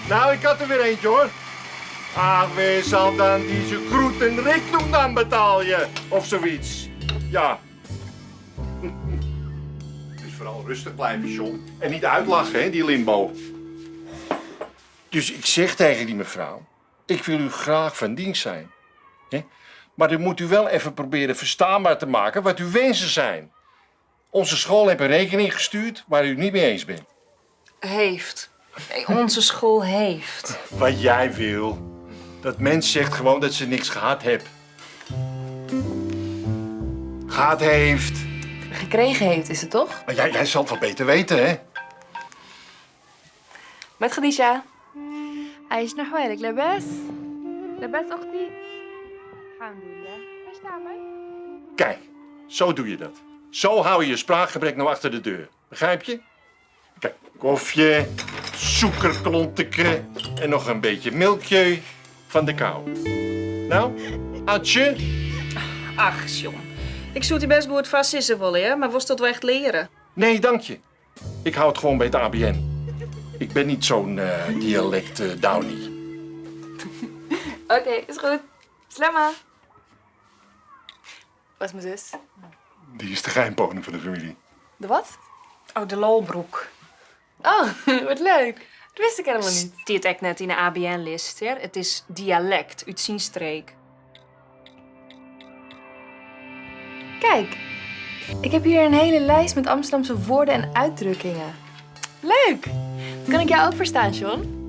Nou, ik had er weer eentje hoor. Ach, wer zal dan deze groeten rekening dan betalen? Of zoiets. Ja. Dus vooral rustig blijven, John. En niet uitlachen, hè, die limbo. Dus ik zeg tegen die mevrouw, ik wil u graag van dienst zijn. Hè? Maar dan moet u wel even proberen verstaanbaar te maken wat uw wensen zijn. Onze school heeft een rekening gestuurd waar u het niet mee eens bent. Heeft. Nee, onze school heeft. Wat jij wil. Dat mens zegt gewoon dat ze niks gehad heeft. Gehad heeft. Gekregen heeft, is het toch? Maar jij, jij zal het wel beter weten, hè? Met Khadija. عايش نحوالك لاباس لاباس اختي الحمد لله ايش تعمل Kijk, zo doe je dat. Zo hou je je spraakgebrek nou achter de deur. Begrijp je? Kijk, koffie, suikerklonteke en nog een beetje milkje van de kou. Nou, atje? Ach, John. Ik zoet die best goed vast wel, hè? Maar was dat wel echt leren? Nee, dank je. Ik hou het gewoon bij het ABN. Ik ben niet zo'n eh, dialect eh, downie. Oké, is goed. Slamma. Waar is mijn zus? Die is de geheimponer van de familie. De wat? Oh, de lolbroek. Oh, wat leuk. Dat wist ik helemaal niet. Stiet echt net in de ABN-list, hè? Het is dialect uit zijn streek. Kijk, ik heb hier een hele lijst met Amsterdamse woorden en uitdrukkingen. Leuk! Kan ik jou ook verstaan, John?